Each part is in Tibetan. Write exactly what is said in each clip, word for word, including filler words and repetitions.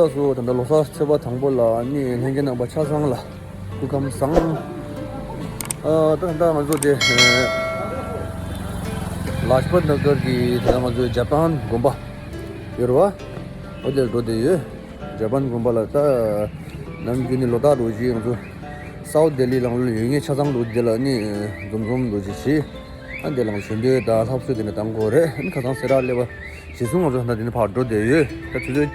ལགས་སོ། ད་ལྟ་ལོ་གསར་ཚེས་པ་དང་པོ་ལ་ནི་ལྷན་རྒྱས་རྣམ་པ་ཆ་ཚང་ལ་སྐུ་ཁམས་བཟང་། ཨ། ད་ད་ང་ཚོ་དེ་ལཱཇ་པད་ནགར་གྱི་ད་ང་ཚོ་ཇ་པན་དགོན་པ་ཡོད་རེད་བ། འོ་དེར་འགྲོ་བསྡད་ཡོད། ཇ་པན་དགོན་པ་ལ་ད་ནམ་རྒྱུན་ནི་ལོ་ལྟར་རེ་བཞིན་ང་ཚོ་སའུཐ་ལྡི་ལི་ལ་ཡོད་མཁན་ཆ་ཚང་འགྲོ་དེ་ལ་ནི་འཛོམས་འཛོམས་འགྲོ་བྱེད་བྱེད། ཨ། འདི་ལ་ཞལ་འདོན་དང་ལྷ་གསོལ་དེ་འདྲ་གཏང་དགོས་རེད། ཨ་ནི་ཁ་སང་གསེར་རག་སླེབས་པ་རྗེས་སུ་ང་ཚོ་ད་འདི་ནས་ཕར་འགྲོ་བསྡད་ཡོད། ད་དུས་ཚོད་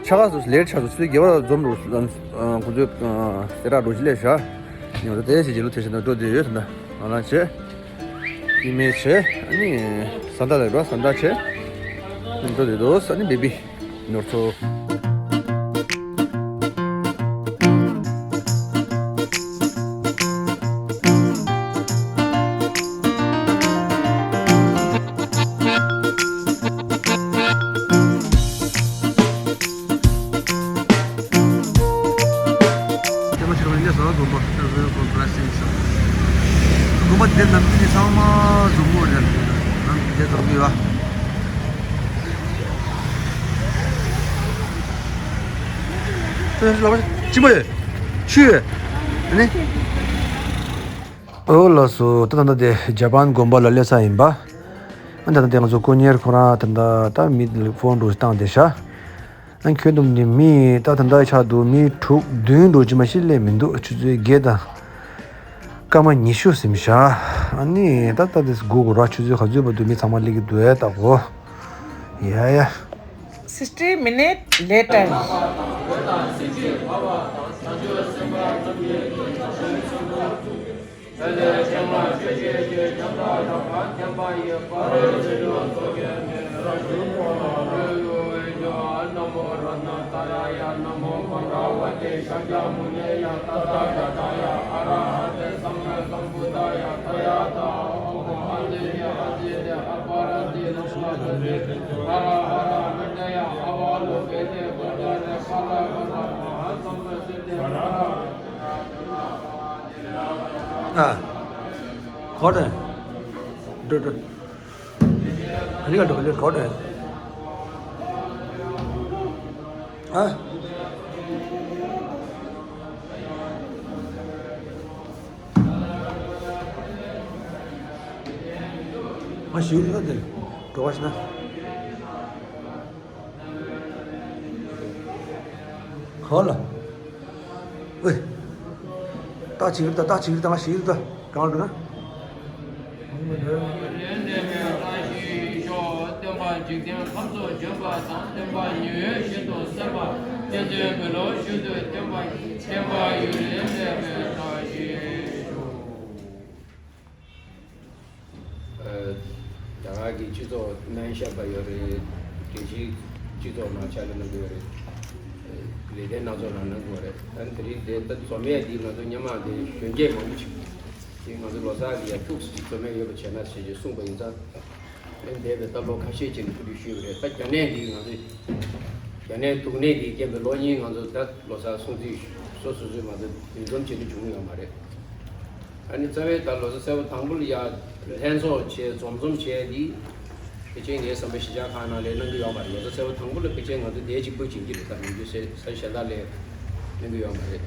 ཆ་ག་ཚོད་ལེཊ་ཆགས་སོང་། ཆུ་ཚོད་བརྒྱད་པ་ལ་འཛོམས་འགྲོ། ཨ། ཁོ་ཚོས་གསེར་རག་འགྲོ་ཞིག་སླེབས་ཤག་ང་ཚོ་དེ་ཞིག་རྗེས་ལུ་དེ་བཞིན་དུ་འགྲོ་བསྡད་ཡོད། ད་ང་རང་བྱས། ཀི་མེད་བྱས། ཨ་ནི་ས་མཐའ་ལ་རོ་ས་མཐའ་བྱས། འགྲོ་བསྡད་འདུག་ཨ་ནི་བི་བི། ནོར་ཚོ། དེ་མ་ཕྱིར་བ་ཡིན་ན་བཟོ་དགོན་པ་ལྟ་བུའི་དགོན་པ་ལ་སེམས་སོ། དགོན་པ་དེ་ནམ་རྒྱུན་ནི་ཚང་མ་འཛོམས་འོ་རེད། ནམ་རྒྱུན་དེ་འཛོམས་ཀྱི་ཡོད། ལག་པ་གཅིན་པ་ཡོད། ཆུ་ཡོད། ཨ་ནི། ཨོ་ལགས་སོ། ད་ད་ལྟ་དེ་ཇ་པན་དགོན་པ་ལ་སླེབས་ས་ཡིན་པ། ཨ། ད་ལྟ་དེ་ང་ཚོ་དཀོན་གཉེར་ཁོ་རང་ད་ལྟ་ད་མི་ཕོན་འགྲོ་བཏང་བསྡད་ཤག་ཨ། ཁྱོན་བསྡོམས་ནི་མི་ད་ད་ལྟ་ཆགས་འདུག་མི་དྲུག་བདུན་འགྲོ་ཅི་མ་ཤི་སླེབས་མི་འདུག་ཆུ་ཚོད་བརྒྱད་དང་སྐར་མ་ཉི་ཤུ་ཟིན་ཤག་ཨ་ནི་ད་ལྟ་དེ་སྒུག་དགོས་ར། ཆུ་ཚོད་ག་ཚོད་བར་དུ་མི་ཚང་མ་སླེབས་ཀྱི་འདུག་ཨེ། ལྟ་གོ། ཡ་ཡ། Sixty minutes later. ཨ། གོ་དྲན། འགྲོ་འགྲོ། ག་ལེ་ག་འགྲོ་ག་ལེ་གོ་དྲན། ཨ། ང་ཞིག་ལ་དེ་འགྲོ་བ་ཞིག་ན། ག་ལ། ཝེ། ཏག་ཅིག་རེད་ད། ཏག་ཅིག་རེད་ད། ང་ཞིག་རེད་ད། གང་འགྲོ་ན། སྟོན་པ་འཇིག་རྟེན་ཁམས་སུ་བྱོན་པ་དང་། སྟོན་པ་ཉི་འོད་བཞིན་དུ་གསལ་བ། ཕན་ཚུན་མི་སློབ་ཤུལ་དུ་བསྟན་པ། བསྟན་པ་ཡུན་རིང་གནས་པའི་བཀྲ་ཤིས་ཤོག་ཨ། རྒྱ་གར་གྱི་སྤྱི་ཚོགས་ནང་བཤད་པ་ཡོད་རེད། རྒྱལ་སྤྱིའི་སྤྱི་ཚོགས་ནང་ཕྱག་ལས་གནང་གི་ཡོད་རེད། ལས་དོན་སྣ་ཚོགས་ནང་གནང་གི་ཡོད་རེད། ཨ་ནི་དེ་རིང་དེ་ལྟ་འཛོམས་ཡས་འདི་ང་ཚོ་སྔོན་མ་དེ་གཞོན་སྐྱེས་མང་པོ་ཅིག་དེ་ང་ཚོ་ལོ་གསར་གྱི་ཡ་ཐུགས་སུ་ཅིག་འཛོམས་ཡས་ཡོད་པ་བྱས་ན་ཞེས་ཀྱི་གསུངས་པ་ཡིན་ཙང་། ཨ་ནི་འདས་པའི་ད་ལོ་ཁ་ཤས་ཅིག་ནས་ཐུགས་རྗེ་ཞུས་པ་རེད། ད་རྒྱ་ནད་འདི་ང་ཚོ་རྒྱ་ནད་དུག་ནད་འདི་རྐྱེན་པས་ལོ་གཉིས་ང་ཚོ་ད་ལོ་གསར་སྲུང་བརྩི་སོ་སོ་སོས་ང་ཚོ་འདུ་འཛོམས་བྱེད་རྒྱུ་བྱུང་ཡོད་མ་རེད། ཨ་ནི་རྩ་བའི་ད་ལོ་གསར་ཚེས་པ་དང་པོ་ལ་ཡ་ལྷན་ཚོགས་བྱས་འཛོམས་འཛོམས་བྱས་འདི་ཕལ་ཆེར་ངའི་བསམ་པའི་གཞིས་ཆགས་ཁག་ནང་ལས་གནང་གི་ཡོད་མ་རེད། ལོ་གསར་ཚེས་པ་དང་པོ་ལ་ཕལ་ཆེར་ང་ཚོ་དེ་གཅིག་པུ་བྱེད་ཀྱི་རེད། ད་མི་འདུག་ཟེར་ས་གཞན་དག་ལས་གནང་གི་ཡོད་མ་རེད།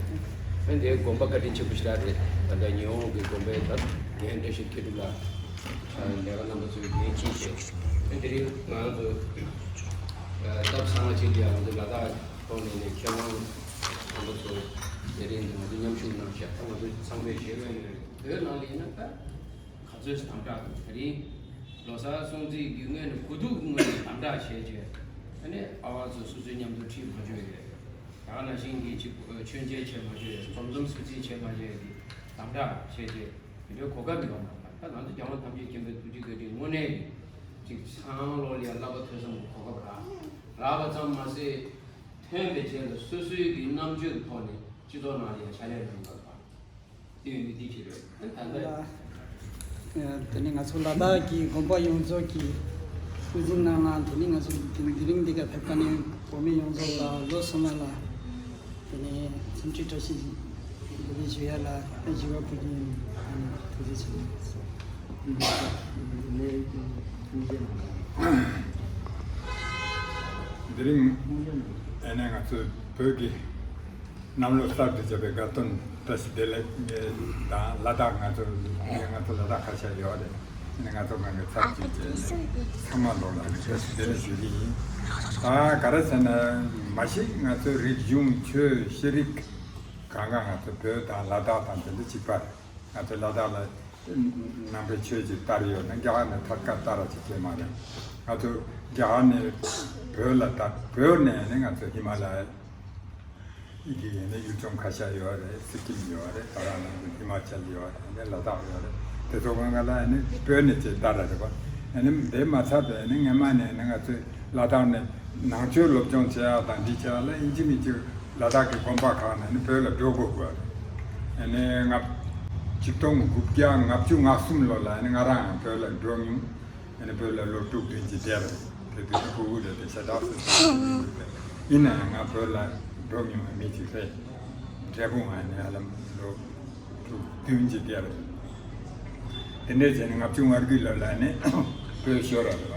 ཨ་ནི་དེ་དགོན་པ་བཀའ་དྲིན་ཆེན་པོ་ཞེ་དྲག་རེད། ད་ལྟ་ཉི་ཧོང་གི་དགོན་པའི་ད་རྒན་བཀྲ་ཤིས་མཁས་གྲུབ་ལགས། ལས་ཀ་རྣམ་པ་ཚོའི་འགན་ཅིག་བཞེས། དེ་རིང་ང་རང་ཚོ་སྟབས་བཟང་བ་ཅིག་ལ་ང་ཚོ་ལ་དྭགས་ཐོག་ནས་ནས་མཁས་དབང་རྣམ་པ་ཚོ་དེ་རིང་ང་ཚོ་མཉམ་ཞུགས་གནང་ཤག་ད་ང་ཚོ་ཚང་མས་ཞལ་འོས་ནས་བོད་ནང་ལ་ཡིན་ན་ད་ག་ཚོད་དམ་དྲག་འདུག་དེ་རིང་ལོ་གསར་སྲུང་བརྩི་གི་ངོས་ནས་གོ་སྡུག་གི་ངོས་ནས་དམ་དྲག་བྱས་རྗེས་ཨ་ནི་ཨ་བ་ཚོ་སོ་སོའི་མཉམ་དུ་ཁྲིད་མ་བྱོས་ཡོད། ད་ག་ནང་བཞིན་གྱི་ཅིག་མཆོད་མཇལ་བྱས་མ་བྱོས་ཡོད། འཛོམས་འཛོམས་སྲུང་བརྩི་བྱས་མ་བྱོས་ཡོད། དེ་དམ་དྲག་བྱས་རྗེས། དེ་འདྲའི་གོ་སྐབས་ཡོད་མ་རེད། ད་ང་ཚོ་རྒྱལ་དབང་ཐམས་ཅད་མཁྱེན་པའི་ཐུགས་རྗེ་བཀའ་དྲིན་དངོས་གནས་ཅིག་སང་ལོ་ལ་ཡང་བསླབ་པ་ཐོས་བསམ་གྱི་གོ་སྐབས་རག་རག་པ་ཙམ་མ་ཟད། ཐོན་པའི་རྗེས་ལ་སོ་སོའི་གི་རྣམ་དཔྱོད་ཀྱི་ཐོག་ནས་སྤྱི་ཚོགས་ནང་ལ་ཡང་ཕྱག་ལས་གནང་དགོས་པ་དེ་ཡོད་ནི་འདི་ཅིག་རེད། ཨ་ད་ལྟ་དེ་ནི་ང་ཚོ་ལ་དྭགས་ཀྱི་དགོན་པ་ཡོངས་རྫོགས་ཀྱི་སྐུ་མགྲོན་གནང་། དེ་ནི་ང་ཚོ་དེ་རིང་འདི་ག་ཕེབས་མཁན་ནི་བོད་མི་ཡོངས་རྫོགས་ལ་ལོ་སོ་མ་ལ། དེ་ནས་འཚམས་འདྲི་བཀྲ་ཤིས་བདེ་ལེགས་ཞུ་ཡ་ལ་ཨ་ཞུ་བ་ཕུལ་གྱི་ཡིན། ཨ་ནི་ཐུགས་རྗེ་ཆེ། འདི་རིང་ཨ་ ཡིན་ནའི་ང་ཚོའི་བོད་ཀྱི་གནམ་ལོ་གསར་དུ་བརྒྱབ་པའི་དགའ་སྟོན་བཀྲ་ཤིས་བདེ་ལེགས་དང་། ལ་དྭགས་ང་ཚོ་ང་ཚོ་ལ་དྭགས་ཁ་ཤས་ཡོད་རེད། ཡིན་ནའི་ང་ཚོ་གང་གི་ཚབ་ཅིག་བྱས་ནས་ཚང་མ་ལོ་ལ་བཀྲ་ཤིས་བདེ་ལེགས་ཞུ་གི་ཡིན། ད་ག་རེ་ཟེར་ན། མ་གཞི་ང་ཚོའི་རིག་གཞུང་ཆོས་ཤེས་རིག་གང་ག་ང་ཚོ་བོད་དང་ལ་དྭགས་དང་དེ་འདྲ་གཅིག་པ་རེད། ང་ཚོ་ལ་དྭགས་ལ་ནང་པའི་ཆོས་ཅིག་དར་ཡོད་ན། རྒྱ་གར་ནས་ཐད་ཀར་དར་བ་ཅིག་ཅེས་མ་རེད། ང་ཚོ་རྒྱ་གར་ནས་བོད་ལ་དར། བོད་ནས་ནི་ང་ཚོ་ཧི་མ་ལ་ཡ་ཡི་གེ་ཡིན་ན་ཡུལ་ལྗོངས་ཁ་ཤས་ཡོད་རེད། སི་ཀིམ་ཡོད་རེད། ད་རང་ནང་དུ་ཧི་མ་ཅལ་ཡོད་རེད། ནས་ལ་དྭགས་ཡོད་རེད། དེ་ཚོ་གང་ག་ལ་ནི་བོད་ནས་ཅིག་དར་ར་རེད་པ། ཨ་ནི་དེ་མ་ཚད་པའི་ནི་སྔན་མ་ནས་ནི་ང་ཚོས་ལ་དྭགས་ནས་ནང་ཆོས་སློབ་སྦྱོང་བྱེད་ཡག་དང་འདི་བྱེད་ཡག་ལ་ཨིན་ཇི་མི་གཅིག་ལ་དྭགས་ཀྱི་དགོན་པ་ཁག་ནས་ནི་བོད་ལ་འགྲོ་དགོས་དགོས་རེད། ཨ་ནི་ལྔ་ཆིག་སྟོང་དགུ་བརྒྱ་ལྔ་བཅུ་ང་གསུམ་ལོ་ལ་ནི་ང་རང་ཡང་བོད་ལ་འགྲོ་མྱོང་། ཨ་ནི་བོད་ལ་ལོ་དྲུག་བདུན་ཅིག་བསྡད་པ་རེད། དེ་དུས་ཕྲུ་གུ་རེད་དེ་ཤ་སྟག་སུ་ཡིན་ན་ཡང་ང་བོད་ལ་འགྲོ་མྱོང་བའི་མི་ཅིག་རེད། འབྲས་སྤུངས་ཨ་ནི་ཨ་ལམ་ལོ་དྲུག་བདུན་ཅིག་བསྡད་པ་རེད། དེ་འདྲས་བྱས་ནས་ལྔ་བཅུ་ང་དགུ་ལོ་ལ་ནི་བོད་ཤོར་བ་རེད་པ།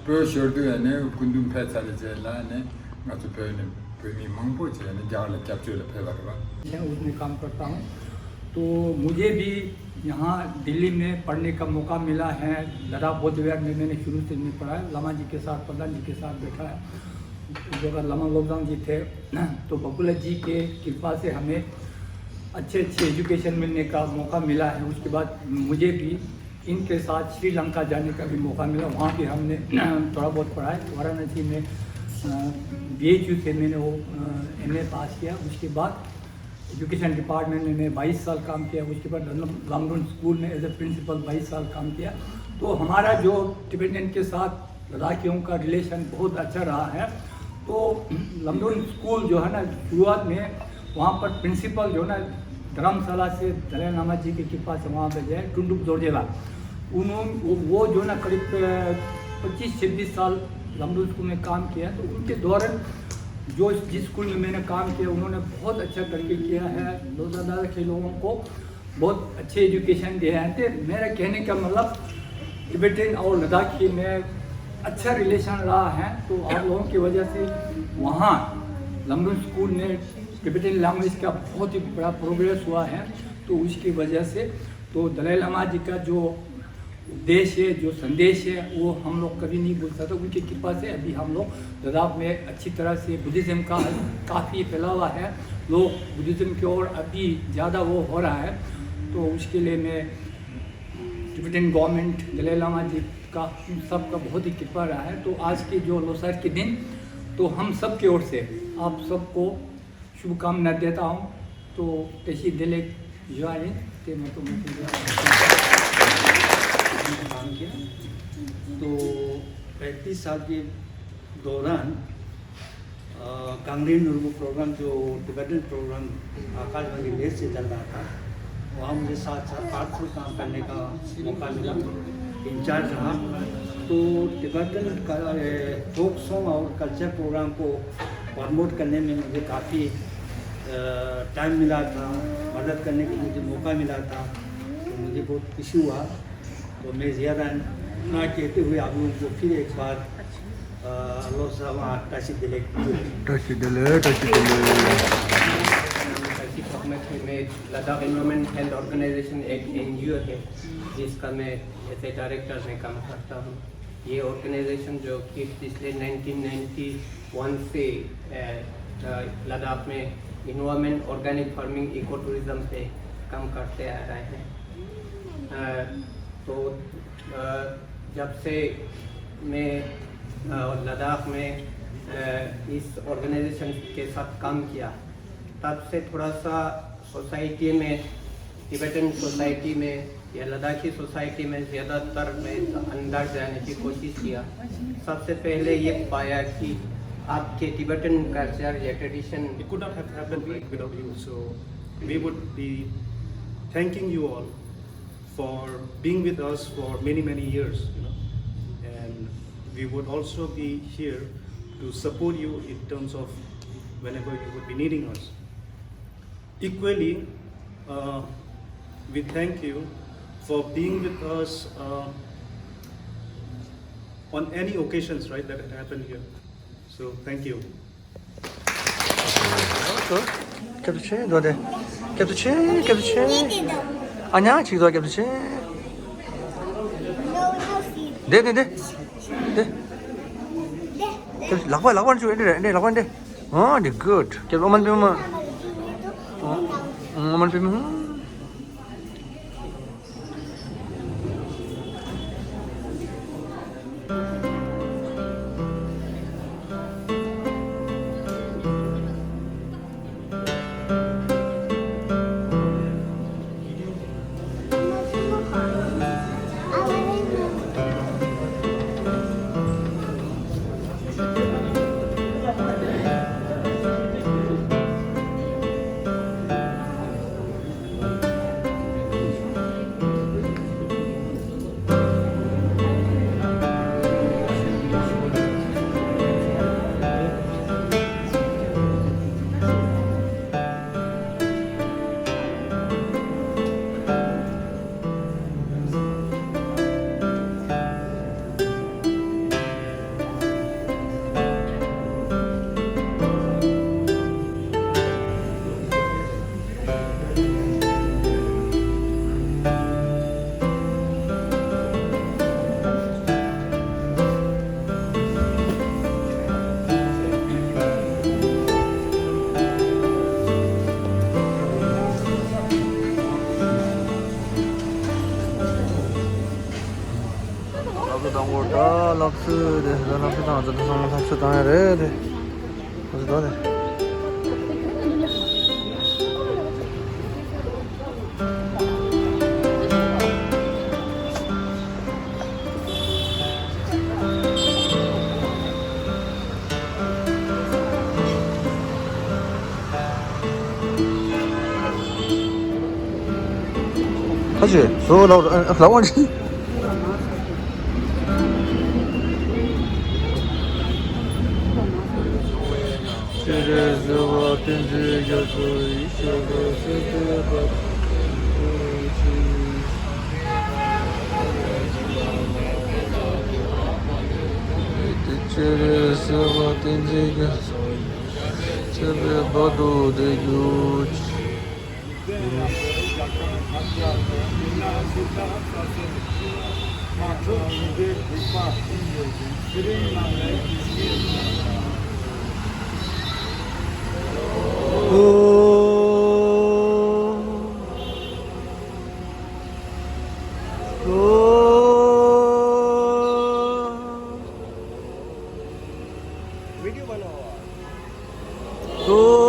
བོད་ཤོར་དུས་ཨ་ནི་སྐུ་མདུན་ཕེབས་ཚར་རྗེས་ལ་ནི་ང་ཚོ་བོད་ནས་བོད་མི་མང་པོ་བྱས་ནས་རྒྱ་གར་ལ་སྐྱབས་བཅོལ་ལ་ཕེབས་པ་རེད་པ། मैं उसमें काम करता हूँ। तो मुझे भी यहाँ दिल्ली में पढ़ने का मौका मिला है। लद्दाख बौद्ध विहार में मैंने शुरू से नहीं पढ़ा है, लामा जी के साथ, प्रधान जी के साथ बैठा है। उस वक्त लामा लोब्जांग जी थे। तो बकुला जी के कृपा से हमें अच्छे अच्छे एजुकेशन मिलने का मौका मिला है। उसके बाद मुझे भी इनके साथ श्रीलंका जाने का भी मौका मिला। वहाँ भी हमने थोड़ा बहुत पढ़ा है। वाराणसी में बीएचयू से मैंने वो एमए पास किया। उसके बाद एजुकेशन डिपार्टमेंट में मैं बाईस साल काम किया। उसके बाद लंदन स्कूल में एज ए प्रिंसिपल बाईस साल काम किया। तो हमारा जो टिबेटन के साथ लद्दाखियों का रिलेशन बहुत अच्छा रहा है। तो लंदन स्कूल जो है ना, शुरुआत में वहाँ पर प्रिंसिपल जो है ना, धर्मशाला से दलाई लामा जी की कृपा से वहाँ पे गए, टुंडुप जोरजेला। उन्होंने वो, वो जो है ना, करीब पच्चीस छब्बीस साल लंदन स्कूल में काम किया। तो उनके दौरान जो जिस स्कूल में मैंने काम किया, उन्होंने बहुत अच्छा तरक्की किया है। लोजा दादा के लोगों को बहुत अच्छे एजुकेशन दिया है। तो मेरा कहने का मतलब, टिबेटन और लद्दाखी में अच्छा रिलेशन रहा है। तो आप लोगों की वजह से वहाँ लंदन स्कूल में टिबेटन लैंग्वेज का बहुत ही बड़ा प्रोग्रेस हुआ है। तो उसकी वजह से तो दलाई लामा जी का जो उद्देश्य है, जो संदेश है, वो हम लोग कभी नहीं भूल सकते। उनकी कृपा से अभी हम लोग लद्दाख में अच्छी तरह से बुद्धिज़्म का काफ़ी फैलावा है। लोग बुद्धिज़्म की ओर अभी ज़्यादा वो हो रहा है। तो उसके लिए मैं टिबेटन गवर्नमेंट, दलाई लामा जी का, उन सब का बहुत ही कृपा रहा है। तो आज के जो लोसार के दिन, तो हम सब की ओर से आप सबको शुभकामना देता हूँ। तो तशी दिले जुआरे ते मैं तो मुझे काम किया। तो पैंतीस साल के दौरान कांगड़ी नुरबू प्रोग्राम, जो टिबेटन प्रोग्राम आकाशवाणी लेह से चल रहा था, वहाँ मुझे साथ साथ आर्टफुल काम करने का मौका मिला, इंचार्ज रहा। तो टिबेटन फोक सॉन्ग और कल्चर प्रोग्राम को प्रमोट करने में मुझे काफ़ी टाइम मिला था, मदद करने का मुझे मौका मिला था। तो मुझे बहुत खुशी हुआ। तो मैं ज़्यादा ना कहते हुए आप लोगों को फिर एक बार लोसा वहाँ तशी दिले। तशी दिले, तशी दिले। तशी खत्म थे। मैं लद्दाख एनवायरमेंट हेल्थ ऑर्गेनाइजेशन एक एनजीओ है, जिसका मैं एज ए डायरेक्टर में काम करता हूँ। ये ऑर्गेनाइजेशन जो कि पिछले नाइनटीन नाइंटी वन से लद्दाख में environment, organic farming, eco tourism पे काम करते आ रहे हैं। तो जब से मैं लद्दाख में इस ऑर्गेनाइजेशन के साथ काम किया, तब से थोड़ा सा सोसाइटी में, टिबेटन सोसाइटी में या लद्दाखी सोसाइटी में ज़्यादातर मैं अंदर जाने की कोशिश किया। सबसे पहले ये पाया कि आपके टिबेटन कल्चर या tradition, it could not have happened, right, without you. So we would be thanking you all for being with us for many, many years, you know, and we would also be here to support you in terms of whenever you would be needing us. Equally, uh, we thank you for being with us uh, on any occasions, right, that had happened here. So, thank you. སྐྱབས་སུ་མཆི་འདུག་སྟེ། སྐྱབས་སུ་མཆི། སྐྱབས་སུ་མཆི། ཨ་ཉག་ཅིག་འདུག་སྐྱབས་སུ་མཆི། འདི་འདི་འདི། འདི། སྐྱབས་སུ་ལག་པ་ལག་པ་འཇུ་འདི་རེད་འདི་ལག་པ་འདི། ཨོ་འདི་good། སྐྱབས་ཨོཾ་མ་ཎི་པདྨེ་ཧཱུྃ། ཨོཾ་མ་ཎི་པདྨེ་ཧཱུྃ། ལག་པ་དང་པོ་ད་ལག་པས་དེ་ད་ལག་པ་དང་ད་ཚང་མ་ལག་པ་བཏང་ཡ་རེད་དེ། ཨ་ཙི་ད་དེ། ཁ་ཆེ་སོ་ལའོ་ཨ་ལའོ་ཨ་ཅི། སྤྱན་རས་གཟིགས་དབང་བསྟན་འཛིན་རྒྱ་མཚོ་ཡི་ཞབས་པད་སྲིད་པའི་བར་དུ་གྱུར་ཅིག། སྤྱན་རས་གཟིགས་དབང་བསྟན་འཛིན་རྒྱ་མཚོ་ཡི་ཞབས་པད་སྲིད་པའི་བར་དུ་བདེ་གྱུར་ཅིག། वीडियो बनाओ।